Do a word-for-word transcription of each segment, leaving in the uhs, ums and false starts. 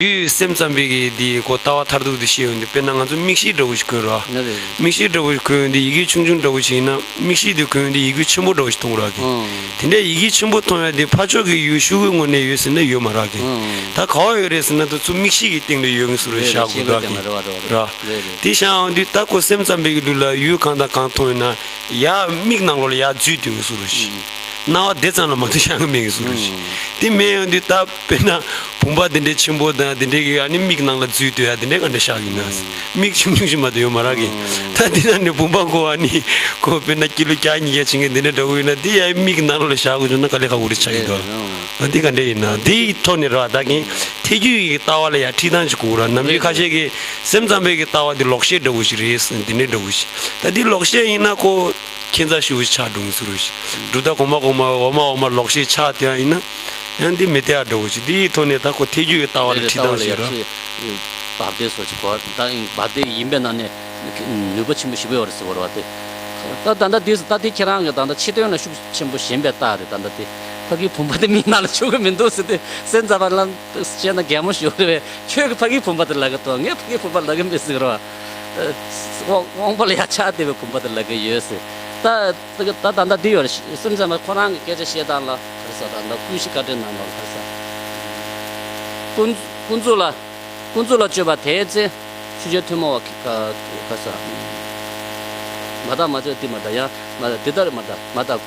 ཡུལ་སེམས་ཙམ་པའི་གི་འདི་ཁོ་ལྟ་བ་མཐར་ཐུག་འདི་ཤེས་ཡོང་དུས། དཔེར་ན་ང་ཚོ་མིག་ཤེལ་འདྲ་བོ་ཞིག་གོན་ར། ནི་རེད། མིག་ཤེལ་འདྲ་བོ་ཞིག་གོན་ཡོང་དུས་ཡི་གེ་ཆུང་ཆུང་འདྲ་བོ་ཞིག་ཡིན་ན། མིག་ཤེལ་དེ་གོན་ཡོང་དུས་ཡི་གེ་ཆེན་པོ་འདྲ་བོ་ཞིག་མཐོང་ར་གི། ཨང་། དེ་འདྲའི་ཡི་གེ་ཆེན་པོ་མཐོང་ཡ་དེ་ཕར་ཕྱོགས་ཀྱི་ཡུལ་ཤུགས་ཀྱི་ངོས་ནས་ཡོད་ཟེར་ན་ཡོད་མ་ར་གི། ཨང་། ད་ག་བ་ཡོད་རེད་ཟེར་ན། ད་ཚུར་མིག་ཤེལ་གྱི་སྟེང་དུ་ཡོད་ངེས་སུ་རེད། རེད། ཤག་རེད། དགོས་ཤེས་དགོས་དེ་མ་རེད་བ། རེད་བ། ར། རེད་རེད། དེ་བཞག་ཡོང་དུས་ད་ཁོ་སེམས་ཙམ་པའི་གི་ལུགས་ལ་ཡུལ་གང་དང་གང་མཐོང་ཡོད་ན་ཡ་མིག་ནང་ལོགས་ལ་ཡ་འཛུལ་སྡོད་ངེས་སུ་རེད་ཤག། ཨང་། སྣང་བ་དེ་ཙམ་ལ་མ་གཏོགས་ཤར་གི་མེད་ངེས་སུ་རེད་ཤག། ཨང་། དེ་མེད་ཡོང་དུས་ད་དཔེར་ན་བུམ་པ་དེ་འདྲའི་ཆེན་པོ་དང་དེ་འདྲའི་གི་ཨ་ནི་མིག་ནང་ལ་འཛུལ་སྡོད་ཡ་དེ་འདྲའི་ག་འདྲ་ཤག་ཡིན་ན། ཨང་། མིག་ཆུང་ཆུང་ཞིག་མ་གཏོགས་ཡོད་མ་ར་གི། ཨང་། ད་དེ་ན་ནི་བུམ་པ་ཁོ་ཨ་ནི་ཁོ་དཔེར་ན་ཀི་ལོ་བརྒྱ་ཉིས་བརྒྱ་ཕྱིན་མཁན་དེ་འདྲ་འདྲ་བོ་ཡིན་ན། དེ་ཡ་མིག་ནང་ལོགས་ལ་ཤར་དགོས་བྱུང་ན་དཀའ་ལས་ཁག་པོ་རེད་ཤག་ཡིན་དོ། རེད་རེད། ཨང་། ཨ་དེ་ག་འདྲ་ཡིན་ན་དེའི་ཐོག་ནས་ར། ད་གིན་ཐལ་འགྱུར་གྱི་ལྟ་བ་ལ་ཡ་ཁྲིད་སྟངས་ཅིག་དགོས་ར། ནམ་རྒྱུན་ཁ་ཤས་ཀྱིས་སེམས་ཙམ་པའི་གི་ལྟ་བ་འདི་ལོག་ཤེས་འདྲ་བོ་ཞིག་རེད་འདི་འདྲའི་འདྲ་བོ་ཞིག། ད་འདི་ལོག་ཤེས་ཡིན་ན་ཁོ་ཁྱད་མཚར་ཞེ་པོ་ཞིག་ཆགས་འགྲོ་ངེས་སུ་རེད་ཤག། གྲུབ་མཐའ་གོང་མ་གོང་མ་འོག་མ་འོག་མ་ལོག་ཤེས་ཆགས་བསྡད་ཡ་ཡིན་ན། ཡང་འདི་མི་བདེ་བ་འདྲ་བོ་ཞིག། འདིའི་ཐོག་ནས་ད་ཁོ་ཐལ་འགྱུར་གྱི་ལྟ་བ་ལ་རེད་རེད། ཁྲིད་ལྟ་བ་སྟངས་ལ་ཤིག་ཡ་ར། ཁྲིད་བབ་བདེ་སོགས་ཀྱི་གོ། ད་ཡིན་བབ་བདེ་ཡིན་པའི་ནང་ནས་ནུས་པ་ཆེན་པོ་ཞེ་པོ་ཡོད་རེད་ཟེར་བ་རེད་བ། དེ་ད་ད་ལྟ་འདི་ད་དེ་ཁྱེད་རང་གི་ད་ལྟ་ཕྱི་དོན་ལ་ཤུགས་ཆེན་པོ་ཞེན་པའི་རྟགས་རེད། ད་ལྟ་དེ་ཕ་གིའི་བུམ་པ་དེ་མིག་ནང་ལ་འཇུག་གི་མི་འདུག་ཟེར་དུས་སེམས་ཙམ་པ་ལ་བཤད་ན་གད་མོ་ཤོར་རེད་པས། ཁྱོད་ཀྱིས་ཕ་གིའི་བུམ་པ་དེ་ལབ་ཀྱི་འདུག། ངས་ཕ་གིའི་བུམ་པ་ལབ་ཀྱི་མེད་ཟེར་གི་རེད་བ། དབང་དབང་པོ་ལ་ཡ་ཆགས་བསྡད་པའི་བུམ་པ་དེ་ལབ་ཀྱི་ཡོད་ཟེར། ད་ད་ད་ད་འདི་ཡོད་རེད། སེམས་ཙམ་པ་ཁོ་རང་གི་སྐད་ཆ་བཤད་སྟངས་ལ་ག་རེ་ཟེར། ད་ད་ཀུན་གཞི་བཀའ་དྲིན་ནང་ལོགས་ལ་ག་རེ་ཟེར། ཀུན་ཀུན་རྫོབ་ལ་ཀུན་རྫོབ་ལ་དཔྱོད་པ་དེའི་ཚེ། ཆོས་ཅན་ཐུན་མོང་བ་ག་ག་ཟེར། མ་དག་མ་ཚད་འདི་མ་དག་ཡང་མ་དག་འདི་ལྟར་མ་དག་མ་དག།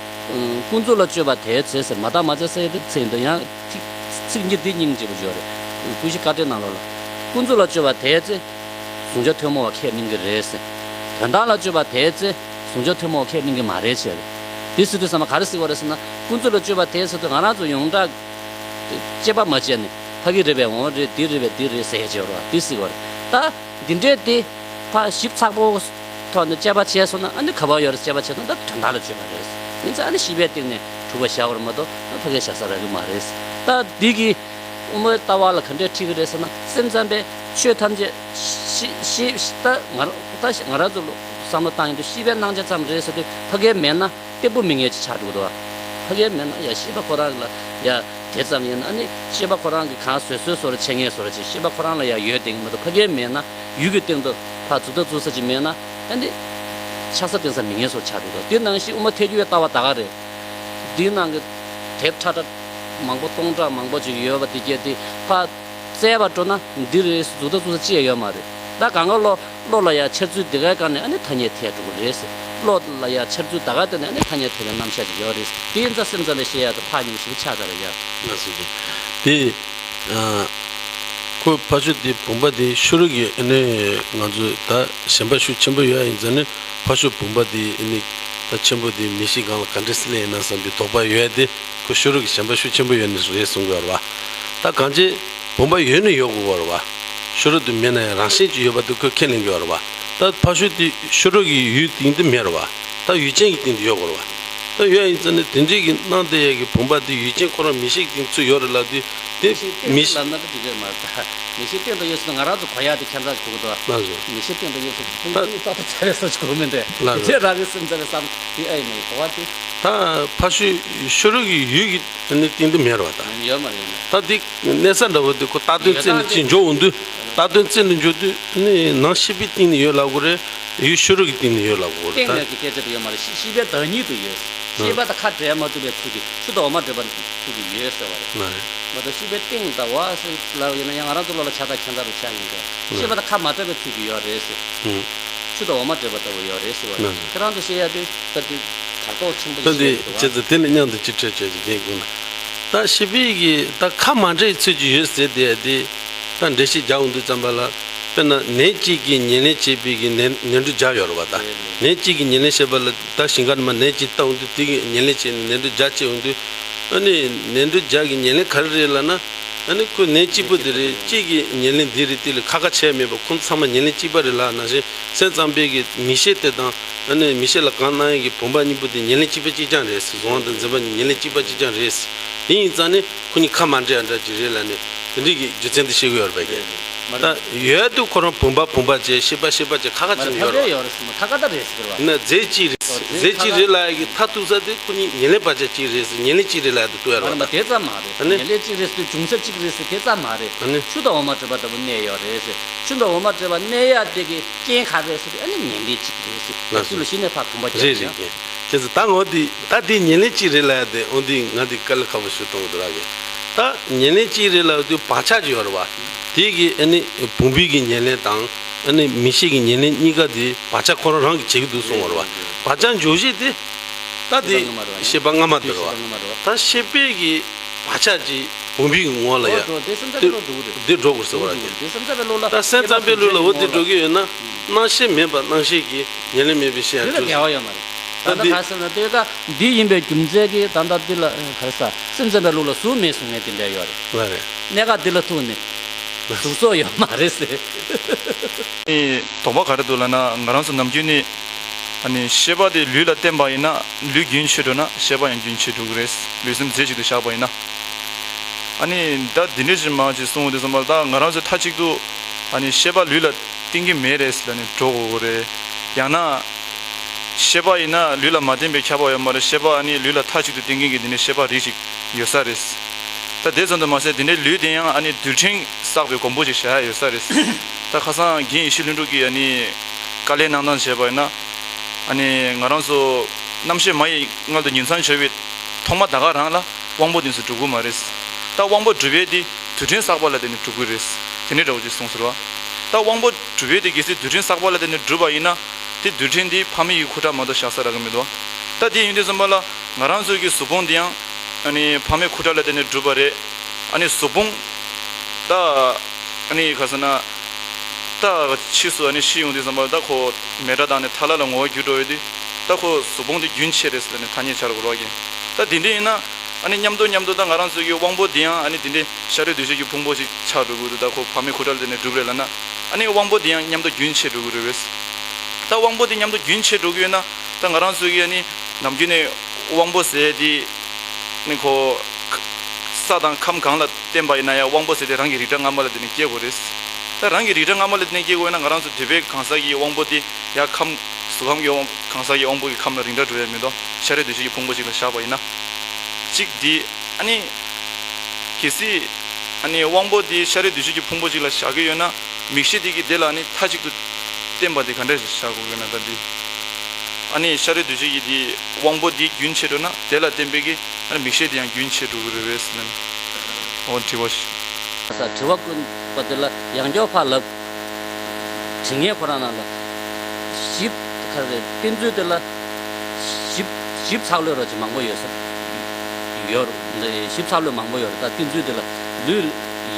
ཀུན་རྫོབ་ལ་དཔྱོད་པ་དེའི་ཚེ་ཟེར། མ་དག་མ་ཚད་ཟེར་ཡ་དེ་ཚིག་འདི་ཡང་ཚིག་ཚིག་འདི་འདི་སྙིང་རྗེ་པོ་ཡོད་རེད། ཀུན་གཞི་བཀའ་དྲིན་ནང་ལོགས་ལ། ཀུན་རྫོབ་ལ་དཔྱོད་པ་དེའི་ཚེ། གཟུང་བྱ་ཐུན་མོང་བ་ཁས་ལེན་གྱི་རེད་ཟེར། དོན་དམ་ལ་དཔྱོད་པ་དེའི་ཚེ། གཟུང་བྱ་ཐུན་མོང་བ་ཁས་ལེན་གྱི་མ་རེད་ཟེར། འདི་ཟེར་དུས་ཙམ་པ་ག་རེ་ཟེར་བ་རེད་ཟེར་ན། ཀུན་རྫོབ་ལ་དཔྱོད་པ་དེའི་ཚེ་དུ་ང་རང་ཚོ་ཡོངས་གྲགས་དཔྱད་པ་མ་བྱས་ནས་ཕ་གི་རེད་པས། འོ་རེད། འདི་རེད་པས། འདི་རེད་ཟེར་ཡ་བྱེད་རོགས། འདི་ཟེར་བ་རེད། ད་འདི་འདྲས་དེ་ཕ་ཞིབ་ཚགས་པོ་ཐོག་ནས་དཔྱད་པ་བྱས་སོང་ན། ཨ་ནི་ག་པར་ཡོད་རེད། དཔྱད་པ་བྱས་སོང་ན་ད་དོན་དག་ལ་དཔྱོད་པ་རེད། ཡིན་ཙང་ཨ་ནི་ཤེས་པའི་སྟེང་ནས་གྲུབ་པ་བཞག་པར་མ་གཏོགས་ཕ་གིར་བཞག་ས་རག་གི་མ་རེད། ད་འདི་གི་དབུ་མའི་ལྟ་བ་ལ་ག་འདྲས་ཁྲིད་ཀྱི་རེད་ཟེར་ན། སེམས་ཙམ་པས་ཆོས་ཐམས་ཅད་ཤེས་ཤེས་ད་ང་རང་ད་ང་རང་ཚོ་བསམ་བློ་བཏང་ཡོང་དུས་ཤེས་པའི་སྣང་ཆ་ཙམ་རེད་ཟེར་དུས། ཕ་གིར་མེད་ན་གཏན་པོ་མེད་མཁན་ཅིག་ཆགས་འགྲོ་གི་འདུག་བ། ཕ་གིར་མེད་ན་ཡ་ཤེས་པ་ཁོ་རང་ལ་ཡ་དེ་ཙམ་ཡིན་ན། ཨ་ནི་ཤེས་པ་ཁོ་རང་གིས་གང་བཟོས་བཟོས་བཟོ་འདྲ་བྱེད་མཁན་བཟོ་འདྲ་ཅིག། ཤེས་པ་ཁོ་རང་ལ་ཡ་ཡོད་བསྡད་མཁན་མ་གཏོགས། ཕ་གིར་མེད་ན་ཡུལ་གྱི་སྟེང་དུ་ཕར་འཛུགས་ད་འཛུགས་ས་ཅིག་མེད་ན། ཨ་ནི་ཆགས་ས་བརྟེན་ས་མེད་མཁན་བཟོ་འདྲ་ཆགས་འགྲོ་གི་འདུག། དེ་ནང་བཞིན་དབུ་མ་ཐལ་འགྱུར་བའི་ལྟ་བ་ད་ག་རེད། འདིའི་ནང་གི་དེབ་ཕྲ་ཕྲ་མང་པོ་སྟོང་ཕྲག་མང་པོ་ཅིག་ཡོད་པ་དེ་གྱད་དེ་ཕར་བཙལ་བར་འགྲོ་ན་འདི་རེད། འཛུགས་ད་འཛུགས་ས་ཅི་ཡང་ཡོད་མ་རེད། ད་གང་ག་བློ་བློ་ལ་ཡ་འཆར་ཚུལ་འདི་གའི་སྒང་ནས་ཨ་ནི་ཐ་སྙད་ཐལ་འགྲོ་གི་རེད་ཟེར། བློ་ལ་ཡ་འཆར་ཚུལ་ད་ག་དེ་ནས་ཨ་ནི་ཐ་སྙད་ཐལ་བའི་རྣམ་གཞག་ཅིག་ཡོད་རེད་ཟེར། དེ་ཡིན་ཙང་སེམས་ཙམ་པས་བཤད་ཡ་དེ་ཐག་ཉེ་པོ་ཞིག་ཆགས་ཚར་ཡ། ལགས་སོ། དེ་ཨ་ཁོ་ཕར་ཕྱོགས་དེ་བུམ་པ་དེ་ཕྱི་རོལ་གྱི་ཨ་ནི་ང་ཚོ་ད་ཞེན་པ་ཤུགས་ཆེན་པོ་ཡོད་ཡིན་ཙང་ནི། ཕར་ཕྱོགས་བུམ་པ་དེ་ཨ་ནི་ད་ཆེན་པོ་དེ་མིག་ཤེལ་སྒང་ལ་ག་འདྲས་སེ་སླེབས་ཡིན་ན་བསམ་པའི་དོགས་པ་ཡོད་དེ། ཁོ་ཕྱི་རོལ་གྱི་ཞེན་པ་ཤུགས་ཆེན་པོ་ཡོད་ནི་རེད་གསུང་གི་ཡོད་རེད་བ། ད་གང་ཅི། བུམ་པ་ཡོད་ནི་ཡོད་དགོས་པ་རེད་བ། ཕྱི་རོལ་དུ་མེད་ན་ཡང་རང་བཞིན་གྱིས་ཡོད་པ་དེ་ཁོས་ཁས་ལེན་གྱི་ཡོད་རེད་བ། ད་ཕར་ཕྱོགས་དེ་ཕྱི་རོལ་གྱི་ཡུལ་སྟེང་དུ་མེད་རེད་བ། ད་ཡུལ་ཅན་གྱི་སྟེང་དུ་ཡོད་དགོས་རེད་བ། ད་ཡོད་ཡིན་ཙང་ནི་དེ་འདྲའི་གི་སྣང་བསྡད་ཡས་ཀྱི་བུམ་པ་དེ་ཡུལ་ཅན་ཁོ་རང་མིག་ཤེས་ཀྱི་སྟེང་ཚུད་ཡོད་རེད་ལབ་དུས། དེ་མིག་ཤེས་ལབ་ན་ད་འགྲིག་གི་མ་རེད། ད་མིག་ཤེས་སྟེང་དུ་ཡོད་ཟེར་ན་ང་རང་ཚོ་གོ་ཡག་དེ་ཁྱད་མཚར་ཞིག་གོ་གི་འདུག་བ། ལགས་སོ། མིག་ཤེས་སྟེང་དུ་ཡོད་ཟེར་ན་ད་ཏིང་ཏིང་ཏག་ཏག་ཆགས་རེད་བཟོ་ཅིག་གོ་གི་མི་འདུག། ལགས་སོ། དེ་རང་གི་སེམས་ཙམ་པའི་བསམ་དེ་ཨེ་ཡིན་ན་ཡིན་གོ་བ་དེ། ད་ཕར་ཕྱོགས་ཕྱི་རོལ་གྱི་ཡུལ་གྱི་ནི་སྟེང་དུ་མེད་རེད་བ་ད། ཡོད་མ་རེད། ཡོད་མ་རེད། ད་དེ་གནས་ས་འདྲ་བོ་དེ་ཁོ་བཏགས་དོན་བཙན་ནས་ཅིག་འཇོག་འོང་དུས། བཏགས་དོན་བཙན་དུ་འཇོག་དུས་ནི་ནང་ཤེས་པའི་སྟེང་ནས་ཡོད་ལབ་དགོས་རེད། ཡུལ་ཕྱི་རོལ་གྱི་སྟེང་ནས་ཡོད་ལབ་དགོས་རེད་ད། སྟེང་ནས་ཀྱི་སྐད་ཆ་དེ་ཡོད་མ་རེད། ཤེས་ཤེས་པའི་བདག་ཉིད་དུ་ཡོད། ཤེས་པ་དང་ཁ་འབྲལ་མ་ཐུབ་པའི་ཚུལ་གྱིས་ཆུ་དང་འོ་མ་འདྲེས་པ་ཚུལ་གྱིས་ཡོད་ཟེར་བ་རེད། མ་རེད། མ་གཏོགས་ཤེས་པའི་སྟེང་དུ་ལབ་ཡིན་ན་ཡང་ང་རང་ཚོ་བློ་ལ་ཆགས་སྟངས་ཁྱད་མཚར་པོ་ཆགས་ཡིན་ཀྱང་། ཤེས་པ་དང་ཁ་མ་འབྲལ་བའི་ཚུལ་གྱིས་ཡོད་རེད་ཟེར། ཆུ་དང་འོ་མ་འདྲེས་པ་ལྟ་བུ་ཡོད་རེད་ཟེར་བ་རེད། ཁྱེད་རང་ཚོ་བཤད་ཡ་དེ་ད་དེ་གར་གཏོགས་ཆེན་པོ་ཞིག་བཤད་ཡོད་འདུག་བ། ད་དེ་བྱས་ཙང་དེ་ནི་མཉམ་དུ་གཅིག་འཕྲད་བྱས་ཀྱི་རྒན་དགོངས་ན། ད་ཤེས་པའི་གི་ད་ཁ་མ་འབྲལ་ཚུལ་གྱིས་ཡོད་ཟེར་དེ་ཡ་དེ། ད་འགྲེལ་བཤད་རྒྱག་འོང་དུས་ཙམ་པ་ལ། དཔེར་ན་ནན་གཅིག་གིས་ཉེར་ལེན་བྱེད་པའི་གི་ནན་ནན་གྲོ་བརྒྱ་ཡོད་རེད་བ་ད། ནན་གཅིག་གིས་ཉེར་ལེན་བྱེད་པ་ལ་ད་ཞིང་ཁར་མ་ནན་གཅིག་བཏབ་འོང་དུས་དེ་གིས་ཉེར་ལེན་བྱས་ནས་ནན་གྲོ་བརྒྱ་བྱས་འོང་དུས། ཨ་ནི་ནན་གྲོ་བརྒྱ་གི་ཉེར་ལེན་ག་རེ་རེད་ལབ་ན། ཨ་ནི་ཁོ་ནན་གཅིག་པོ་དེ་རེད། གཅིག་གི་ཉེར་ལེན་འདི་རེད། དེ་ལ་ཁ་ཁ་ཆད་མེད་པ་ཁོ་ཚང་མ་ཉེར་ལེན་གཅིག་པ་རེད་ལབ་ནང་བཞིན། སེམས་ཙམ་པའི་གི་མིག་ཤེས་དེ་དང་། ཨ་ནི་མིག་ཤེས་ལ་གང་སྣང་ཡས་ཀྱི་བུམ་པ་གཉིས་པོ་དེ་ཉེར་ལེན་གཅིག་པ་གཅིག་རྐྱང་རེད་ཟེར། གཟུང་བ་དང་འཛིན་པ་གཉིས་ཉེར་ལེན་གཅིག་པ་གཅིག་རྐྱང་རེད་ཟེར། དེ་ཡིན་ཙང་ནི་ཁོ་གཉིས་ཁ་མ་འབྲལ་ཡ་འདྲ་ཅིག་རེད་ལབ་ནས་དེ་འདྲའི་གི་རྒྱུ་མཚན་དེ་བཤད་གི་ཡོད་རེད་པས་ཀྱི། ད་ཡོད་དུས་ཁོ་རང་བུམ་པ་བུམ་པ་བྱས། ཤེས་པ་ཤེས་པ་བྱས། ཁ་ཁ་ཅིག་ཡོད་རེད། ཡོད་རེད་ཟེར་མ། ཁ་ཁ་ད་རེད་ཟེར་བ། ན་རྫས་གཅིག་རེད། རྫས་གཅིག་རེད་ལབ་ཡ་གི་མཐར་ཐུག་ས་དེ་ཁོ་གཉིས་ཉེར་ལེན་བག་ཆགས་གཅིག་རེད་ཟེར། ཉེར་ལེན་གཅིག་རེད་ལབ་ཡ་དེ་ལྟོས་ཡ་རེད་བ། ད་དེ་ཙམ་མ་རེད། ཉེར་ལེན་གཅིག་རེད་ཟེར། འབྱུང་ས་གཅིག་རེད་ཟེར། དེ་ཙམ་མ་རེད། ཆུ་དང་འོ་མ་འདྲེས་པ་ལྟ་བུ་གནས་ཡོད་རེད་ཟེར། ཆུ་དང་འོ་མ་འདྲེས་པ་གནས་ཡ་དེ་གི་རྐྱེན་ག་རེ་ཟེར། ཨ་ནི་ཉེར་ལེན་གཅིག་རེད་ཟེར། ལགས་སོ། ལ་གཞི་ནས་ཕར་བུམ་པ་རྒྱབ། རེད་རེད། ཡིན། དེ་ཚོ་ད་ངོ་དེ་ད་དེ་ཉེར་ལེན་གཅིག་རེད་ལབ་ཡ་དེ། འོ་འདི་ང་དེ་དཀའ་ལས་ཁག་པོ་ཞིག་གཏོང་གི་འདུག་ར་གི། ད་ཉེར་ལེན་གཅིག་རེད་ལབ་ཡ་དེ་བག་ཆགས་ཅིག་ཡོད་རེད་བ། དེ་གི་ཨ་ནི་བུམ་པའི་གི་ཉེར་ལེན་དང་ཨ་ནི་མིག་ཤེས་ཀྱི་ཉེར་ལེན་གཉིས་ཀ་དེ་བག་ཆགས་ཁོ་རང་རང་གིས་བྱེད་ཀྱི་འདུག་གསུངས་པ་རེད་བ། བག་ཆགས་འཇོག་གཞི་དེ་ད་དེ་ཤེས་པ་སྔ་མ་དེ་རེད་བ། ད་ཤེས་པའི་གི་བག་ཆགས་ཀྱི་བུམ་པའི་གི་ངོ་ལ་ཡ་འགྲོ། དེ་སེམས་ཙམ་པའི་བློ་འགྲོ་གི་རེད། དེ་འགྲོ་དགོས་ཟེར་བ་རེད། དེ་སེམས་ཙམ་པའི་བློ་ལ། ད་སེམས་ཙམ་པའི་བློ་ལ་འོ་དེ་འགྲོ་གི་ཡོད་ན། སྣང་ཞེན་མེད་པ་སྣང་ཞེན་གྱི་ཉེར་ལེན་མེད་པའི་ཤེས་ཡ། དེ་ལ་འགྲོ་འགལ་བ་ཡོད་མ་རེད། ད་ད་འདི་ག་ཟེར་ན། དེ་ག་འདི་ཡིན་པའི་རྒྱུ་མཚན་གྱིས་ད་ལྟ་འདི་ལ་ག་རེ་ཟ། སེམས་ཙམ་པའི་ལུགས་ལ་གཟུགས་མེད་གསུང་མཁན་དེ་འདྲ་ཡོད་རེད། ལ་རེད། གནད་འགག་འདི་ལ་ཐུག་ནས་གཟུགས་སོགས་ཡོད་མ་རེད་ཟེར། ཨེ། དོགས་པ་ག་རེ་འདུག་ལབ་ན། ང་རང་ཚོ་ནམ་རྒྱུན་ནས་ཨ་ནི་ཤེས་པ་དེ་ལུས་ལ་བརྟེན་པ་ཡིན་ན། ལུས་རྒྱུན་ཆད་འགྲོ་ན་ཤེས་པ་ཡང་རྒྱུན་ཆད་འགྲོ་གི་རེད། ལུས་སེམས་རྫས་གཅིག་ཏུ་བཞག་པ་ཡིན་ན། ཨ་ནི་ད་འདི་འདྲ་ཞིག་མ་ཅིག་གསུངས་དུས་ཙམ་པ། ད་ང་རང་ཚོ་མཐའ་གཅིག་ཏུ་ཨ་ནི་ཤེས་པ་ལུས་ལ་བརྟེན་གྱི་མེད་རེད་ཟེར་ལབ་ནས་འགྲོ་དགོས་རེད། ཡང་ན་ཤེས་པ་ཡིན་ན་ལུས་ལ་མ་བརྟེན་པའི་ཁྱབ་པ་ཡོད་མ་རེད། ཤེས་པ་ཨ་ནི་ལུས་ལ་མཐའ་གཅིག་ཏུ་བརྟེན་མཁན་གྱི་འདི་འདྲའི་ཤེས་པ་རིགས་ཤིག་ཡོད་ས་རེད། ད་དེ་ཙམ་དུ་མ་ཟད། འདི་འདྲའི་ལུས་དེ་ཡང་ཨ་ནི་རྡུལ་ཕྲན་བསགས་པའི་གོང་བུ་ཞིག་བཞག་ཡ་ཡོད་ས་རེད། ད་ཁ་སང་རྒན་ཡེ་ཤེས་ལྷུན་གྲུབ་ཀྱིས་ཨ་ནི་དཀའ་ལས་གནང་སྟངས་བྱས་པ་ཡིན་ན། ཨ་ནི་ང་རང་ཚོ་རྣམ་ཤེས་མ་ཡི་མངལ་དུ་ཉིང་མཚམས་སྦྱོར་བའི་ཐོག་མ་ད་ག་རང་ལ་དབང་པོ་དེ་ཚོ་གྲུབ་ཀྱི་མ་རེད། ད་དབང་པོ་གྲུབ་པའི་དེ་རྡུལ་ཕྲན་བསགས་པ་ལ་བརྟེན་ནས་གྲུབ་ཀྱི་རེད། དེ་འདྲའི་འདྲ་བོ་ཅིག་གསུངས་ཟེར་བ། ད་དབང་པོ་གྲུབ་པའི་དེ་གལ་སྲིད་རྡུལ་ཕྲན་བསགས་པ་ལ་བརྟེན་ནས་གྲུབ་པ་ཡིན་ན། དེ་རྡུལ་ཕྲན་དེ་ཕ་མའི་ཡི་ཁུ་ཁྲག་མ་གཏོགས་བཞག་ས་རག་གི་མི་འདུག་ད་དེ་ཡིན་དུས་ཙམ་པ་ལ་ང་རང་ཚོའི་གི་གཟུགས་ཕུང་དེ་ཡང་ཨ་ནི་ཕ་མའི་ཁུ་ཁྲག་ལ་བརྟེན་ནས་གྲུབ་པ་རེད། ཨ་ནི་གཟུགས་ཕུང་ད་ཨ་ནི་ག་ཟེར་ན། ད་ཕྱིས་སུ་ཨ་ནི་ཤི་ཡོང་དུས་ཙམ་པ་ལ། ད་ཁོ་མེ་དགྲ་བཏང་ནས་ཐལ་བ་ལ་ངོ་བོ་འགྱུར་འགྲོ་ཡོད་དུས། ད་ཁོ་གཟུགས་ཕུང་དེ་རྒྱུན་ཆད་རེད་ཟེར་ནས་ཐ་སྙད་སྦྱར་དགོས་རེད་བ་གི། ད་དེ་འདྲ་ཡིན་ན། ཨ་ནི་མཉམ་དུ་མཉམ་དུ་ད་ང་རང་ཚོའི་གི་དབང་པོ་འདི་ཡང་ཨ་ནི་འདི་འདྲའི་ཤ་རུས་འདུ་བྱེད་ཀྱི་ཕུང་པོ་ཞིག་ཆགས་འགྲོ་གི་རེད། ད་ཁོ་ཕ་མའི་ཁུ་ཁྲག་ལ་བརྟེན་ནས་གྲུབ་རེད་ལབ་ན། ཨ་ནི་དབང་པོ་འདི་ཡང་མཉམ་དུ་རྒྱུན་ཆད་འགྲོ་གི་རེད་པས། ད་དབང་པོ་འདི་མཉམ་དུ་རྒྱུན་ཆད་འགྲོ་གི་ཡོད་ན། ད་ང་རང་ཚོའི་གི་ཨ་ནི་ནམ་རྒྱུན་ནས་དབང་པོ་ཟེར་དེ་ནི་ཁོ་ས་དང་ཁམས་གང་ལ་བརྟེན་པ་ཡིན་ན་ཡང་། དབང་པོ་ཟེར་དེ་རང་གི་རིགས་འདྲ་སྔ་མ་ལ་བརྟེན་ནས་སྐྱེ་དགོས་རེད། ད་རང་གི་རིགས་འདྲ་སྔ་མ་ལ་བརྟེན་ནས་སྐྱེ་དགོས་ན། ང་རང་ཚོ་འདོད་པའི་གང་ཟག་གི་དབང་པོ་དེ་ཡང་ཁམས། གཟུགས་ཁམས་ཀྱི་དབང་། གང་ཟག་གི་དབང་པོ་གི་ཁམས་ལ་རིགས་འདྲ་འགྲོ་ཡ་མི་འདུག་ཤ་རུས་འདུ་བྱེད་ཀྱི་ཕུང་པོ་ཞིག་ལ་བཞག་པ་ཡིན་ན། གཅིག་འདི། ཨ་ནི་གལ་སྲིད་ཨ་ནི་དབང་པོ་འདི་ཤ་རུས་འདུ་བྱེད་ཀྱི་ཕུང་པོ་ཞིག་ལ་བཞག་གི་ཡོད་ན། མིག་ཤེས་དེ་གིས་དེ་ལ་ཨ་ནི་མཐའ་གཅིག་ཏུ་བརྟེན་པ་དེ་ག་འདྲ་ཞིག་བཞག་དགོས་ཀྱི་ན། ད་འདི་ཨ་ནི་ཤ་རུས་འདུ་བྱེད་ཀྱི་དེ་དབང་པོ་འདི་རྒྱུན་ཆད་འགྲོ་ན། དེ་ལ་བརྟེན་པའི་གི་ཨ་ནི་མིག་ཤེས་དེ་ཡང་རྒྱུན་ཆད་འགྲོ་གི་རེད་པས་ཟེར་ན། འོ་དྲི་བ་ཞིག་ས་དྲི་བ་བཀོད་པ་དེ་ལ་ཡང་བསྐྱར་ཕར་ལབ། དྲི་ངན་ཁོ་རང་ནང་ལ་ཞིབ་ཁ་རེ་བསྟན་ཚུལ་དེ་ལ་ཞིབ་ཞིབ་ཚགས་ལོས་རོགས་ཅིག་མང་པོ་ཡོད་ས་ཡོད་རེད། ཞིབ་ཚགས་ལོས་མང་པོ་ཡོད་རེད། ད་བསྟན་ཚུལ་དེ་ལ་ལུས་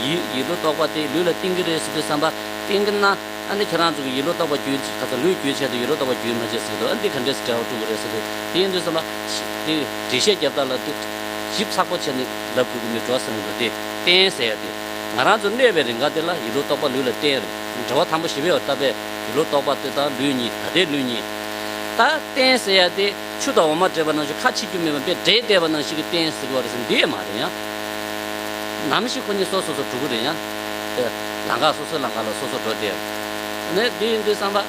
ཡིད་ཡིད་བློ་རྟོག་པ་དེ་ལུས་ལ་བརྟེན་གྱི་རེད་ཟེར་དུས་ཙམ་པ། བརྟེན་གྱི་ན། ཨ་ནི་ཁྱེད་རང་ཚོ་གི་ཡིད་བློ་རྟོག་པ་རྒྱུན་ཆད། ཁ་ཚ་ལུས་རྒྱུན་ཆད་དུ་ཡིད་བློ་རྟོག་པ་རྒྱུན་མ་ཆད་ཟེར་འདུག་ཨ་འདི་ག་འདྲས་སེ་འབྲེལ་བ་དཀྲུག་གི་རེད་ཟེར་དུས། དེ་ཡིན་དུས་ཙམ་པ་ཞིབ་དེ་འགྲེལ་བཤད་རྒྱབ་སྟངས་ལ་དེ་ཞིབ་ཚགས་པོ་བྱས་ནས་ལབ་དགོས་ཀྱི་མི་འགྲོ་བསམ་གྱི་འདུག་དེ་བརྟེན་ཟེར་ཡ་དེ་ང་རང་ཚོ་གནས་པའི་རིང་ག་དེ་ལ་ཡིད་བློ་རྟོག་པ་ལུས་ལ་བརྟེན་རེད། འབྲེལ་བ་དམ་པོ་ཞེ་པོ་ཡོད་རེད། ད་དཔེ་ཡིད་བློ་རྟོག་པ་དེ་དང་ལུས་གཉིས། ད་ལྟའི་ལུས་གཉིས། ད་བརྟེན་ཟེར་ཡ་དེ་ཆུ་དང་འོ་མ་འདྲེས་པ་ནང་བཞིན་ཁ་ཕྱེ་རྒྱུ་མེད་པ་དཔེ་འདྲེས་བསྡད་པ་ནང་བཞིན་གྱི་བརྟེན་ཟེར་གྱི་བ་རེད་ཟེར། འདི་ཡོད་མ་རེད་ཡ། ནམ་ཞིག་ཁོ་གཉིས་སོ་སོ་སོ་འགྲོ་གི་རེད་ཡ། ཨེ། ལམ་ཁ་སོ་སོའི་ལམ་ཁ་ལ་སོ་སོ་འགྲོ་བསྡད་ཡ། ནས་འདི་ཡིན་དུས་ཙམ་པ།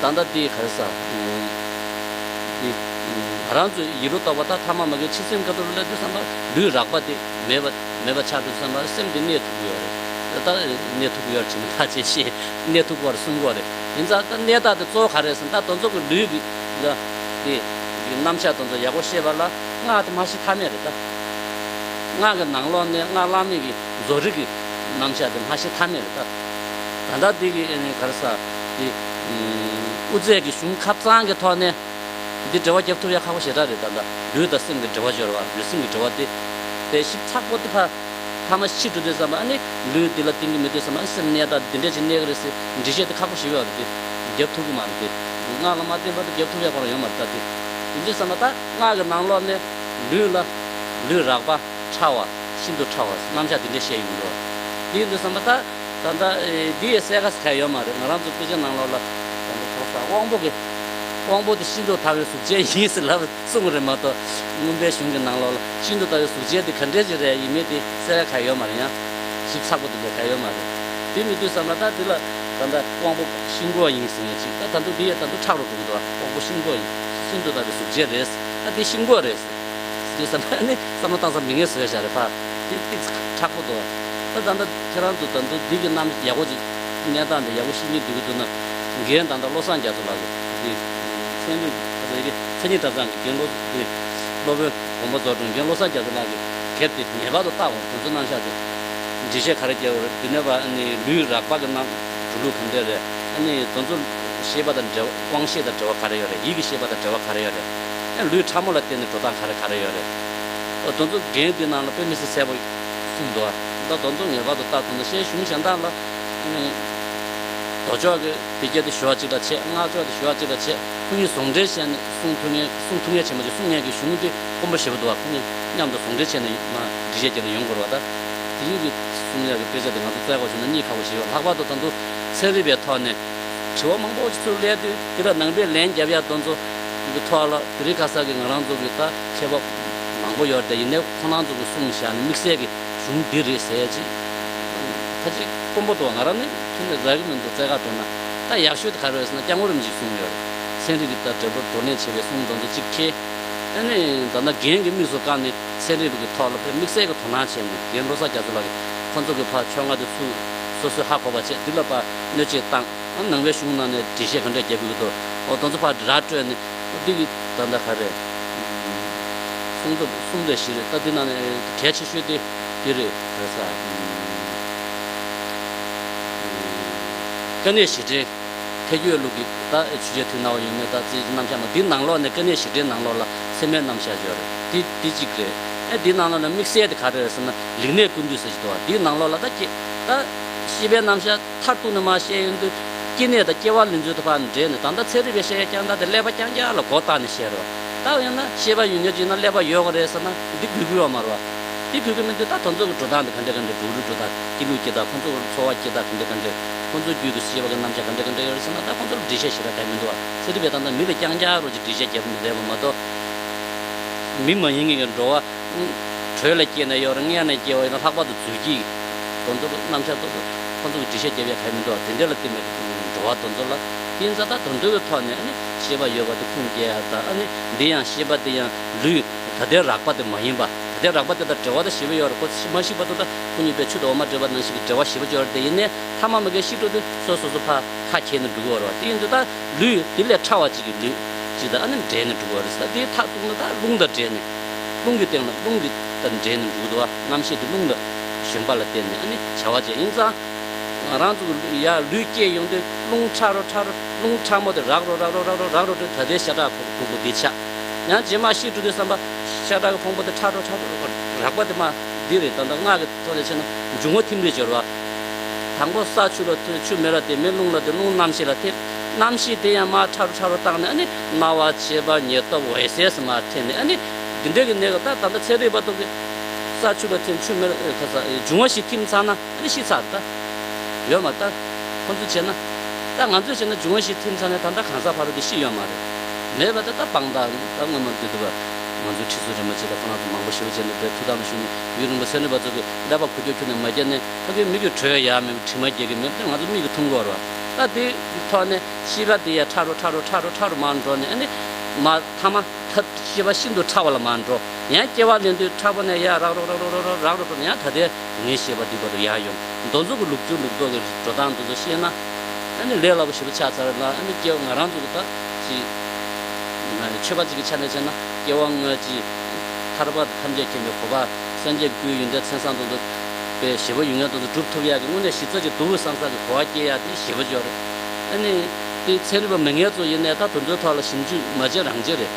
ད་ལྟ་འདི་ག་རེ་ཟ། འདི་ང་རང་ཚོའི་ཡིད་བློ་རྟོག་པ་ད་ཐ་མ་མ་གི་ཕྱི་སེམས་ཁ་ཐུག་ལ་སླེབས་དུས་ཙམ་པ་ལུས་རགས་པ་དེ་མེད་པ་མེད་པ་ཆགས་དུས་ཙམ་པ་སེམས་དེ་གནས་ཐུབ་ཀྱི་ཡོད་རེད། ད་གནས་ཐུབ་ཀྱི་ཡོད་རེད་ཅེས་ནི་ད་ཅེས་ཤེས། གནས་ཐུབ་ཀྱི་ཡོད་རེད་གསུང་གི་ཡོད་རེད། ཡིན་ཙང་ད་གནས་སྟངས་དེ་གཙོ་བོ་ག་རེ་རེད་ཟེར་ན། ད་དེ་ཚོ་གི་ལུས་ཀྱི་ད་དེ་རྣམ་གཞག་དེ་ཚོ་ཡག་པོ་ཤེས་པ་ལ་སྔགས་དེ་མ་ཤེས་ཐབས་མེད་རེད་ད། སྔགས་ཀྱི་ནང་ལོགས་ནས་སྔགས་བླ་མེད་ཀྱི་རྫོགས་རིམ་གྱི་རྣམ་གཞག་དེ་མ་ཤེས་ཐབས་མེད་རེད་ད། ད་ལྟ་འདི་གི་ཨ་ནི་ག་རེ་ཟ། འདི་དབུ་རྩེ་གི་གཞུང་ཁ་གཙང་གི་ཐོག་ནས་འདི་འབྲེལ་བ་རྒྱབ་ཐུབ་ཡ་ཁག་པོ་ཞེ་དྲག་རེད། ད་ལྟ་ལུས་དང་སེམས་ཀྱི་འབྲེལ་བ་སྦྱོར་བ། ལུས་སེམས་ཀྱི་འབྲེལ་བ་དེ་དེ་ཞིབ་ཚགས་པོ་དེ་ཕ་ཕ་མ་ཤི་འགྲོ་དུས་ཙམ་པ། ཨ་ནི་ལུས་འདི་ལ་བརྟེན་གྱི་མེད་དུས་ཙམ་པ། ཨ་ནི་སེམས་གནས་སྟངས་འདི་འདྲ་ཅིག་གནས་ཀྱི་རེད་ཟེར་འགྲེལ་བཤད་དེ་ཁག་པོ་ཞེ་པོ་ཡོད་རེད། དེ་རྒྱབ་ཐུབ་ཀྱི་མ་རེད། དེ་སྔགས་ལ་མ་བརྟེན་པར་དུ་རྒྱབ་ཐུབ་ཡ་ཁོ་རང་ཡོད་མ་རེད། ད་དེ་ཡིན་དུས་ཙམ་པ་ད་སྔགས་ཀྱི་ནང་ལོགས་ནས་ལུས་ལ་ལུས་རགས་པ། ཕྲ་བ། ཤིན་ཏུ་ཕྲ་བ། རྣམ་གཞག་འདི་འདྲ་བཤད་ཡོང་འདུག་དེ་ཡིན་དུས་ཙམ་པ་ད་ད་ལྟ་ཨེ་འདི་ཡི་གསལ་ཁ་ཟེར་ཡ་ཡོད་མ་རེད། ང་རང་ཚོ་དཔེ་ཆ་ནང་ལོགས་ལ་ད་ལྟ་ཁོ་ས་དབང་པོ་གི་དབང་པོ་དེ་ཤིན་ཏུ་ཕྲ་བའི་གཟུགས་ཅན་ཡིན་ཟེར་ལབ་གསུངས་རེད་མ་གཏོགས། མངོན་པའི་གཞུང་གི་ནང་ལོགས་ལ་ཤིན་ཏུ་ཕྲ་བའི་གཟུགས་ཅན་དེ་ག་འདྲས་ཅིག་རེད་ཡིན་མིན་དེ་གསལ་ཁ་ག་ཡོད་མ་རེད། ཡང་ཞིབ་ཚགས་པོ་དེ་འདྲ་ག་ཡོད་མ་རེད། དེ་མི་དུས་བསམ་ན་ད་དེ་ལ་ད་ལྟ་དབང་པོ་ཤིན་ཏུ་ཡིན་ཟེར་ཡ་ཅིག་ད་ད་དུང་དེ་ཡ་ད་དུང་ཁྲག་རུ་འགྲོ་གི་འདུག་དབང་པོ་ཤིན་ཏུ་ཡིན། ཤིན་ཏུ་ད་དེ་གཟུགས་ཅན་རེད། ད་དེ་ཤིན་ཏུ་རེད། དེ་བསམ་ན་ནི་བསམ་བློ་བཏང་ས་མི་ངེས་ཟེར་བ་ཞག་རེད་ཕ། དེ་ཏིག་ཁྲག་པོ་འདུག་ད་ད་ལྟ་ཁྱེད་རང་ཚོ་ད་དུང་འདི་གི་རྣམ་ཡག་པོ་ཅིག་གནས་སྟངས་དེ་ཡག་པོ་ཤེས་ཀྱི་འདུག་གི་འདུག་ན། རྒན་ད་ལྟ་བློ་བཟང་རྒྱ་མཚོ་ལགས་ཀྱིས་དེ་ཚན་རིག་ད་ལྟ་ཡི་གེ་མཚན་ཉིད་གྲྭ་ཚང་གི་རྒན་བློ་དེ་སློབ་དཔོན་དགོངས་པ་རྫོགས་སྒྲུབ་མཁན་བློ་བཟང་རྒྱ་མཚོ་ལགས་ཀྱིས་དེབ་དེ་ངེས་པར་དུ་བལྟ་དགོས། དེ་ཚོ་རྣམ་གཞག་དེ་འགྲེལ་བཤད་ག་རེ་རྒྱབ་ཡོད་རེད། དེ་ནས་ཕར་ནི་ལུས་རགས་པ་གི་ནང་གྲུབ་ལུགས་ག་འདྲ་རེད། ཨ་ནི་དེ་ཚོ་ཤེས་པ་དང་འབྲེལ་བ། དབང་ཤེས་དང་འབྲེལ་བ་ག་རེ་ཡོད་རེད། ཡིད་ཀྱི་ཤེས་པ་དང་འབྲེལ་བ་ག་རེ་ཡོད་རེད། ཨ་ལུས་ཕྲ་མོ་ལ་བརྟེན་ནས་འགྲོ་སྟངས་ག་རེ་ག་རེ་ཡོད་རེད། ཨ་དེ་ཚོ་རྒན་དེ་ནང་ལ་དཔེ་མི་སྲིད་གསལ་པོ་གསུངས་འདུག་ད་དེ་ཚོ་ངེས་པར་དུ་བལྟ་ཐུབ་ན་ཞེས་གཞུང་གཞན་དག་ལ། ཨ་ནི་མདོ་ཕྱོགས་ཀྱི་དེ་སྐད་དེ་ཞུ་བ་གཅིག་ལ་བྱེད། སྔགས་ཕྱོགས་དེ་ཞུ་བ་གཅིག་ལ་བྱེད། ཁོ་གཉིས་ཟུང་འབྲེལ་བྱས་ནས་གསུང་ཐུབ་མཁན། གསུང་ཐུབ་མཁན་བྱེད་མ་བྱེད། གསུང་མཁན་གྱི་གཞུང་དེ་དཀོན་པོ་ཞེ་པོ་འདུག་བ། ཁོ་གཉིས་མཉམ་དུ་ཟུང་འབྲེལ་བྱས་ནས་མར་འགྲེལ་བཤད་བརྒྱབ་ནས་ཡོང་དགོས་རེད་བ། ད་དེ་གཉིས་ཀྱི་གསུང་ཡག་གི་དཔེ་ཆ་དེ་ང་ཚོ་བཙལ་དགོས་བྱུང་ན་གཉིས་ཁག་པོ་ཞིག་ཡོད། ལྷག་པར་དུ་ད་དུང་ཚན་རིག་པའི་ཐོག་ནས་དྲི་བ་མང་པོ་ཞིག་ཚུར་སླེབས་དུས་དེ་ལ་ནང་པའི་ལན་རྒྱབ་ཡག་དེ་ཚོ་གི་ཐོག་ལ་དེ་རིང་ཁ་སང་གི་ང་རང་ཚོ་གི་ད་མཁས་པ་མང་པོ་ཡོད་རེད། དེ་ཡིན་ནའི་ཁོ་རང་ཚོ་གི་གསུངས་བཞག་ནས་དམིགས་བསལ་གྱི་གཞུང་འདི་རེད་ཟེར་ཅིག་ད་ཅིག་དཀོན་པོ་འདུག་ང་རང་ནི་ཁྱོན་ནས་ཟ་གི་མི་འདུག་བཙལ་ག་འགྲོ་ན། ད་ཡག་ཤོས་དེ་ག་རེ་རེད་ཟེར་ན་སྐྱབས་མགོན་རིན་པོ་ཆེས་གསུངས་ཡོད་རེད། ཚན་རིག་གི་ད་འབྲས་བུ་བགྲོ་གླེང་བྱེད་པའི་གསུང་དེ་ཚོ་གཅིག་ཁེལ། ཨ་ནི་ད་ལྟ་རྒན་གྱི་དམིགས་སུ་བཀར་ནས་ཚན་རིག་པ་གི་ཐོག་ལ་དཔེ་དམིགས་བསལ་གྱི་དོ་སྣང་བྱས་ནས་རྒན་བློ་བཟང་རྒྱ་མཚོ་ལགས་ཀྱིས་ཁོང་ཚོ་གི་ཕར་ཕྱོགས་སྔ་དེ་ཚུར་སོ་སོས་ཧ་གོ་བ་བྱས། འདི་ལ་ཕར་སྣེ་ཁྲིད་བཏང་། ཨ་ནང་པའི་གཞུང་ནང་ནས་འགྲེལ་བཤད་ག་འདྲ་རྒྱབ་ཀྱི་འདུག་འོ་དེ་ཚོ་ཕར་ར་སྤྲོད་ནས། འོ་འདི་གི་ད་ལྟ་ག་རེ། གསུང་ཚོ་གསུང་རེ་ཞིག་རེད། ད་འདི་ནང་ནས་གལ་ཆེ་ཤོས་དེ་འདི་རེད། ག་རེ་ཟ། དཀའ་གནད་གཞི་འགྲེལ། ཐེག་མཆོག་ལུགས་ཀྱི་ད་ཆོས་རྒྱལ་ཐུགས་སྣང་བ་ཡོད་མེད་ད་རྩིས་རྣམ་གཞག་མ། འདི་ནང་ལོགས་ནས་དཀའ་གནད་གཞི་འགྲེལ་ནང་ལོགས་ལ་སེམས་པའི་རྣམ་གཞག་ཡོད་རེད། འདི་འདི་གཅིག་རེད། ཨེ་འདི་ནང་ལོགས་ནས་དམིགས་བསལ་དེ་ག་རེ་རེད་ཟེར་ན་རིག་གནས་ཀུན་བཏུས་ཟེར་གྱི་འདུག་བ། འདིའི་ནང་ལོགས་ལ་ད་ཀྱེ་ད་ཤེས་པའི་རྣམ་གཞག་མཐར་གཏུགས་ནས་མར་བཤད་ཡོང་དུས་སྐྱེ་གནས་དང་སྐྱེ་བ་ལེན་ཚུལ་དེ་ཕར་འདྲེས་ནས། ད་ལྟ་ཚན་རིག་པའི་བཤད་ཡ་རྐྱང་དག་དེ་ཀླད་པ་རྐྱང་རྐྱང་ལ་མགོ་བཏགས་ནས་བཤད་རེད་བ། ད་ཡང་ན་ཤེས་པ་ཡོད་མཁན་ཅིག་ཡིན་ན་ཀླད་པ་ཡོད་དགོས་རེད་ཟེར་ན་འདི་དགོས་ཀྱི་ཡོད་མ་རེད་བ། འདི་དགོས་ཀྱི་མི་འདུག་ད་དེ་ཚོ་གི་འགྲོ་སྟངས་འདི་ག་འདྲ་ག་འདྲ། འགྲོ་ལུགས་འགྲོ་སྟངས། སྐྱེ་ལུགས་སྐྱེ་སྟངས། ཁོང་ཚོ་གི་འཚོ་བ་སྐྱེ་སྟངས་ག་འདྲ་ག་འདྲ། ཁོང་ཚོ་རྒྱུད་དུ་ཤེས་པ་གི་རྣམ་གཞག་ག་འདྲ་ག་འདྲ་ཡོད་རེད་ཟེར་ན། ད་ཁོང་ཚོར་འགྲེལ་བཤད་ཞེ་དྲག་གང་ཡང་མི་འདུག་བ། ཚན་རིག་པས་ད་ལྟ་མི་ལ་རྐྱང་རྐྱང་རོ་ཅིག་འགྲེལ་བཤད་རྒྱབ་ནས་བསྡད་པ་མ་གཏོགས། མི་མ་ཡིན་མཁན་གྱི་འགྲོ་བ། དྲོད་ལ་སྐྱེས་ན་ཡོད་རེད། མངལ་ནས་སྐྱེ་བ་ཡིན་ན། ལྷག་པར་དུ་རྫུས་སྐྱེས་དེ་ཚོ་རྣམ་གཞག་དེ་ཚོ་ཁོང་ཚོ་གི་འགྲེལ་བཤད་རྒྱབ་ཡ་གང་ཡང་མི་འདུག་བ། དེ་འདྲ་ལ་བརྟེན་པའི་འགྲོ་བ་དེ་ཚོ་ལ། དེ་ཡིན་ཙང་ད་དེ་ཚོ་གི་ཐོག་ནས་ཨ་ནི་ཤེས་པ་ཡོད་པ་དེ་ཁུངས་སྐྱེལ་ཡ་དང་། ཨ་ནི་འདི་ཡང་ཤེས་པ་དེ་ཡང་ལུས་ད་ལྟའི་རགས་པ་དེ་མ་ཡིན་པ། ད་ལྟའི་རགས་པ་དེ་དང་འབྲེལ་བ་ད་ཞེ་པོ་ཡོད་རེད། ཁོ་མ་ཤི་བར་དུ་ད་ཁོ་གཉིས་དཔེ་ཆུ་དང་འོ་མ་འདྲེས་པ་ནང་བཞིན་གྱི་འབྲེལ་བ་ཞེ་པོ་ཅིག་ཡོད་རེད། དེ་ཡིན་ནའི་ཐ་མ་མ་གི་ཤི་འགྲོ་དུས་སོ་སོ་སོ་ཕར་ཁ་འཁྱེར་ནས་འགྲོ་གི་ཡོད་རེད་བ། དེ་ཡིན་དུས་ད་ལུས་དེ་ལས་ཕྲ་བ་ཅིག་གི་ལུས་ཅིག་དང་ཨ་ནི་འདྲེས་ནས་འགྲོ་གི་ཡོད་རེད་ཟེར། ད་དེའི་མཐར་གཏུགས་ན་ད་རླུང་དང་འདྲེས་ནས། རླུང་གི་སྟེང་ལ་རླུང་གི་དང་འདྲེས་ནས་འགྲོ་གི་འདུག་བ། རྣམ་ཤེས་དེ་རླུང་ལ་ཞོན་པ་ལ་བརྟེན་ནས་ཨ་ནི་བྱ་བ་བྱེད། ཡིན་ཙང་ང་རང་ཚོ་གི་ཡར་ལུས་སྐྱེས་ཡོང་དུས་རླུང་ཕྲ་རུ་ཕྲ་རུ། རླུང་ཕྲ་མོ་དེ་རགས་རུ་རགས་རུ་རགས་རུ་རགས་རུ་འགྲོ། ད་ལྟའི་ཤ་ཁྲག་ཕུང་པོ་འདི་ཆགས། ཡང་རྗེས་མ་ཤི་འགྲོ་དུས་ཙམ་པ་ཤ་ཁྲག་གི་ཕུང་པོ་དེ་ཕྲ་རུ་ཕྲ་རུ། རགས་པ་དེ་མར་འདི་རེད། ད་ལྟ་སྔགས་ཀྱི་ཐོག་ནས་བྱས་ན་འབྱུང་བ་ཐིམ་རིམ་སྦྱོར་བ། དང་པོ་ས་ཆུ་ལ་ཐིམ། ཆུ་མེ་ལ་ཐིམ། མེ་རླུང་ལ་ཐིམ། རླུང་རྣམ་ཤེས་ལ་ཐིམ། རྣམ་ཤེས་དེ་ཡང་མར་ཕྲ་རུ་ཕྲ་རུ་བཏང་ནས་ཨ་ནི་སྣང་བ། མཆེད་པ། ཉེར་ཐོབ། འོད་གསལ་ཟེར་མར་ཐིམ་ནས། ཨ་ནི་འདི་འདྲ་གི་གནས་སྐབས། ད་ད་ལྟ་ཚན་རིག་པ་ཚོ་གིས་ས་ཆུ་ལ་ཐིམ། ཆུ་མེ་ལ། ཨེ། ཁ་ས། ཨེ། འབྱུང་བ་ཞིག་ཐིམ་ཚར་ན་ཨ་ནི་ཤི་ཚར། ད་ཡོད་མ། ད་ཁོ་ཚོས་བྱས་ན། ད་ང་ཚོས་བྱས་ན་འབྱུང་བ་ཞིག་ཐིམ་ཚར་ནས་ད་ལྟ་གང་ཟག་ཕ་རོལ་ཏུ་ཤི་ཡོད་མ་རེད། མེད་པ་ད་ད་དཔང་རྟགས་ད་སྔོན་མ་འདི་འདུག་ག་ང་ཚོའི་ཁྲི་ཟུར་རིན་པོ་ཆེ་དང་ཁོ་རང་ཚོ་མང་པོ་ཞེ་པོ་བྱས་ནས་དཔེ་ཐུགས་དམ་ཞུས་ནས། ཡུན་རིང་པོ་ཚན་རིག་པ་ཚོ་གིས་ཀླད་པ་འགུལ་སྐྱོད་ཁྱོན་ནས་མ་བརྒྱབ་ནས། ཕ་གིའི་མི་གི་དྲོད་ཡར་མེད་པའི་དྲི་མ་རྒྱག་གི་མེད་པ་ང་ཚོ་མིག་གིས་མཐོང་གི་ཡོད་རེད་བ། ད་དེའི་ཐོག་ནས་ཤེས་པ་དེ་ཡང་ཕྲ་རུ་ཕྲ་རུ་ཕྲ་རུ་ཕྲ་རུ་མར་འགྲོ་ནས། ཨ་ནི་མ་མཐའ་མ། ཐབས་ཤེས་པ་ཤིན་ཏུ་ཕྲ་བ་ལ་མར་འགྲོ། ཡང་སྐྱེ་བ་ལེན་དུས་ཕྲ་བ་ནས་ཡར་རགས་རུ་རགས་རུ་རགས་རུ་རགས་རུ་འགྲོ་ནས་ཡང་ད་ལྟའི་ངའི་ཤེས་པ་འདི་བར་དུ་ཡར་ཡོང་། མདོ་རྫོགས་ཀྱི་ལུགས་སྲོལ་ལུགས་ལྡོག་གི་འགྲོ་སྟངས་འདི་ཚོ་ཤེས་ན། ཨ་ནི་ལས་སླ་པོ་ཞེ་པོ་ཆགས་ཚར་ལ། ཨ་ནི་སྐྱེ་བ་ང་རང་ཚོ་གི་ད་ཅིག་ཆོས་པ་ཅིག་གི་ཆ་ནས་བྱས་ན། སྐྱེ་བ་སྔ་ཕྱི། ཐར་པ་ཐམས་ཅད་མཁྱེན་པའི་གོ་འཕང་། སངས་རྒྱས་སྐུའི་ཡོན་ཏན་མཚན་བཟང་དེ་ཚོ་དཔེ་ཞེ་པོ་ཡོད་མཁན་དེ་ཚོ་སྒྲུབ་ཐུབ་ཡག་གི་དངོས་གནས་གཞི་རྩ་ཅིག་འདུག་བསམ་ས་གི་གོ་བ་སྐྱེ་ཡག་དེ་ཞེ་པོ་ཅིག་ཡོད་རེད། ཨ་ནི་དེ་ཚན་རིག་པ་མི་ངན་ཚོ་ཡིན་ནའི་ད་དེ་ཚོའི་ཐོག་ལ་ཞིབ་འཇུག་མ་བྱེད་རང་བྱེད་རེད།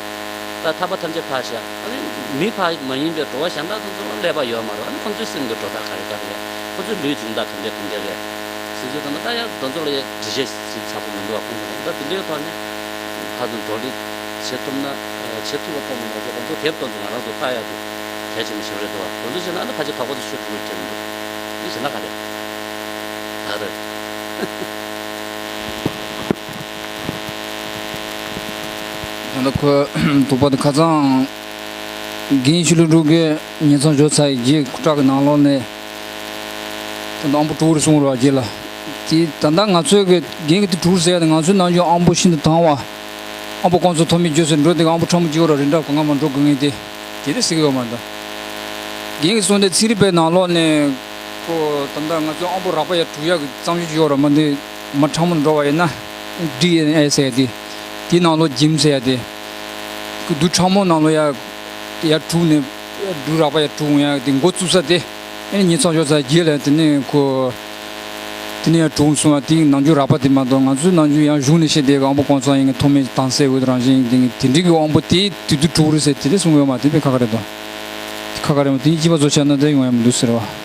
ད་ཐར་པ་ཐམས་ཅད་ཕར་བཞག་ཨ་ནི་མི་ཕར་མ་ཡིན་པའི་འགྲོ་བ་གཞན་དག་དེ་ཚོ་ལ་ཀླད་པ་ཡོད་མ་རེད། ཨ་ནི་ཁོང་ཚོའི་སེམས་ཀྱི་འགྲོ་སྟངས་ག་རེ་ག་རེ་རེད། ཁོང་ཚོའི་ལུས་སྦྱོང་སྟངས་ག་འདྲ་ག་འདྲ་རེད། ཟེར་ཚུལ་དང་། ད་ཡང་དེ་ཚོ་ལ་ཡང་འགྲེལ་བཤད་ཞིག་ཚ་པོ་མི་འདུག་བ། ཁོང་ཚོ་ལ། ད་དེ་འདྲའི་ཐོག་ནས་ཕར་ཚུར་བགྲོ་གླེང་བྱེད་ཐུབ་ན། བྱེད་ཐུབ་པ་ཙམ་མ་ཟད་ཁོང་ཚོ་དེབ་དེ་ཚོ་ང་རང་ཚོ་ལྟ་ཡག་དེ་གལ་ཆེན་པོ་ཞིག་རེད་འདུག་བ། དེ་ཚོ་བྱས་ན་ཨ་ནི་ཕལ་ཆེར་དོགས་པ་ཚོ་ཆོད་འགྲོ་གི་རེད་འདུག་འདི་བྱས་ན་ག་རེད། ད་རེད། ད་ལྟ་ཁོས་དོགས་པ་དེ་ཁ་སང་རྒན་ཤུལ་ལུ་འགྲོ་གི་ཉེ་ཚང་འབྱོར་ཚར་ཡི་རྗེས་སྐུ་དྲག་གི་ནང་ལོགས་ནས་ད་ལྟ་ཨམ་བུ་དྲུག་རེ་སོང་ར་རྗེས་ལ། ད་ལྟ་ང་ཚོའི་གི་རྒན་གི་དེ་དྲུག་ཟེར་ཡ་དེ། ང་ཚོའི་ནང་ཆོས་ཨམ་པོ་ཤིན་ཏུ་དྭངས་བ། ཨམ་པོ་ཀོང་ཚོ་ཐོན་མི་རྗེས་སུ་འགྲོ་དེ་ག་ཨམ་པོ་ཕྲ་མོ་བརྗོད་ར་རི་འདྲ་གོ་ང་མ་འགྲོ་དགོས་ངེས་དེ། དེ་དེ་ཟེར་གི་ཡོད་མ་རེད། རྒན་གི་གསུང་དེ་ཚན་རིག་པའི་ནང་ལོགས་ནས་ཁོ་ད་ལྟ་ང་ཚོའི་ཨམ་པོ་རགས་པ་ཡ་དྲུག་ཡ་གི་གཙང་ཆུ་ཡོད་ར་མ་འདི་མ་ཕྲ་མོ་འགྲོ་བ་ཡིན་ན། ཌི་ཨེན་ཨེ་ཟེར་ཡ་དེ། དེའི་ནང་ལོགས་འཇིམ་ཟེར་ཡ་དེ། ཁོ་དུག་ཕྲ་མོ་ནང་ལོགས་ཡ་ཡ་དྲུག་ནས་དུག་རགས་པ་ཡ་དྲུག་ཡ་དེ་འགོ་བཙུགས་ས་དེ། ཨེ་ནི་ཉིན་ཚང་ཞོགས་ཚ་རྗེས་ལ་དེ་ནས་ཁོ། དེ་ནས་ཡང་གྲུང་སོང་བ་དེའི་ནང་ཆོས་རགས་པ་དེ་མ་གཏོགས། ང་ཚོའི་ནང་ཆོས་ཡང་གཞུང་ནས་བཤད་དེ་ཨམ་པོ་ཀོང་ཚང་ཡིན་གི་ཐོག་མའི་དྭངས་གསལ་འོད་རང་བཞིན་ཡིན་གི་དེ་འདྲའི་གི་ཨམ་པོ་དེ་དུས་དུས་དྲུག་རེད་ཟེར་དེ་འདྲ་གསུང་གི་ཡོད་མ་རེད། དེ་དཔེ་ཁ་ཁ་རེད་དོ། ཁ་ཁ་རེད་མོ། དེ་གཉིས་གཅིག་པ་བཟོ་བྱས་ན་དེ་ཡོང་ཡ་མི་འདུག་ཟེར་བ།